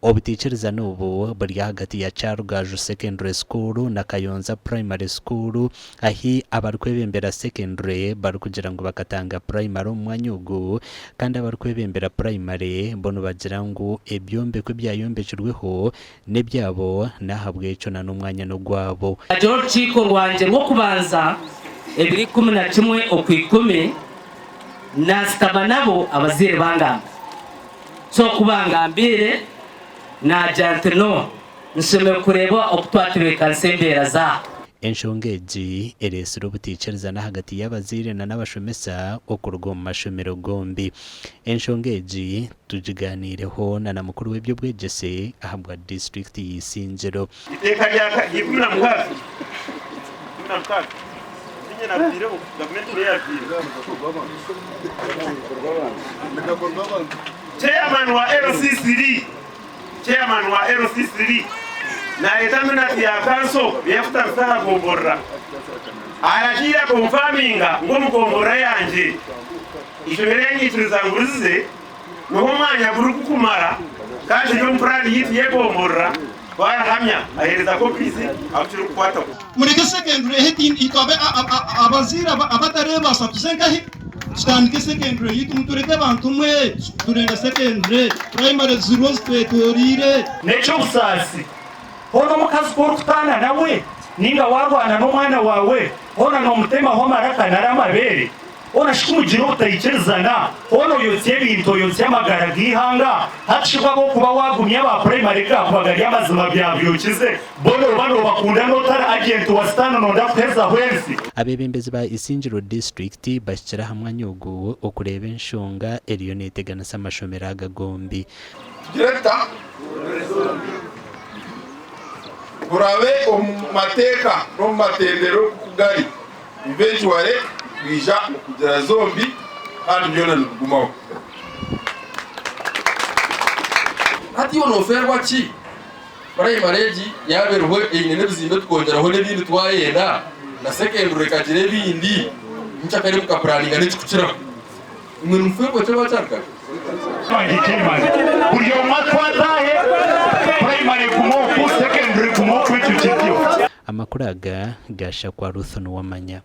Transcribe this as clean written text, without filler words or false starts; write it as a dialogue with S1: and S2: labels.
S1: Obutaikirizana obu buri ahagati ya Kyarugaju Secondary School na Kayonza Primary School ahi abarikwebembera secondary barikugira ngu bakatanga primary omu mwanya ogu kandi abarikwebembera primary bo nibagira ngu ebyombeko ebyayombekirweho n'ebyabo n'ahabw'ekyo na n'omwanya n'ogwabo.
S2: Naagira orukiiko rwangye rw'okubanza ebiro 11 Okwikumi, naasitama nabo abazaire bangamba. So ku bangambiire, naagira nti, No, nshemereire kureeba oku twatebeekanisa embeera zaaha.
S1: Enshonga egi ereetsire obutaikirizana ahagati y'abazaire na n'abashomesa okuruga omu mashomero gombi. Enshonga egi tugiganiireho na na mukuru w'eby'obwegyese ahabwa disiturikiti ya Isingiro.
S3: Eiteeka rya 16, 16, Tiinye naritaireho, gavumenti niyo yaritaireho. Chairman wa LC3, Chairman wa LC3 nareeta minati ya kanso eyakutandisa aha gomborora. Aragiire akonfaminga ngu omu gomborora yangye eishomero eryanyikiriza ngu rize niho omwanya gurikukumara kandi riri omu puraani yaitu y'egomborora twarihamya aheereza copies abu kirikukwataho.
S4: Mureke secondary ehe itwe abazaire abatarebaasa tuze nkahi tutandike secondary yaitu mutureke bantu mwe turenda secondary primary ziriho zitwetoreire.
S5: N'eky'obusaasi, hoona omukazi ku orikutaana nawe nainga waarwana n'omwana waawe, hoona noomutemaho amaraka nari amabeere, Hoona shi ku mugira obutaikirizana, hoona oyotsya ebintu, oyotsya amagara g'eihanga. Hati shi ku ahabw'okuba waagumya aba purayimare gaakuba gari amazima byabyokize, bo nooba noobakunda n'otari agenti wa Sitaane nooyenda kuhezaho ensi?
S1: Abeebembezi ba Isingiro disiturikiti bahikire aha mwanya ogu okureeba enshonga eriyo neteganisa amashomero aga gombi.
S6: Tugire tuta? Kurabe omu mateeka n'omu matendero oku gari. Eventually twija okugira zombi kandi byona nibigumaho.
S7: Hati iwe noofeerwa ki? Purayimare egi yaaba eriho eine n'ebizimbe tukongyeraho n'ebindi twayenda, na sekendure ekagira ebindi, nkyakare mukapuraninga n'ekikukiraho. Imwe nimufeerwa ki abakyari kare?
S5: Buri omwe atwate ahe, purayimare egume oku, sekendure egume oku, ekyo kityo.
S1: Amakuru aga gaashakwa Ruth Nuwamanya.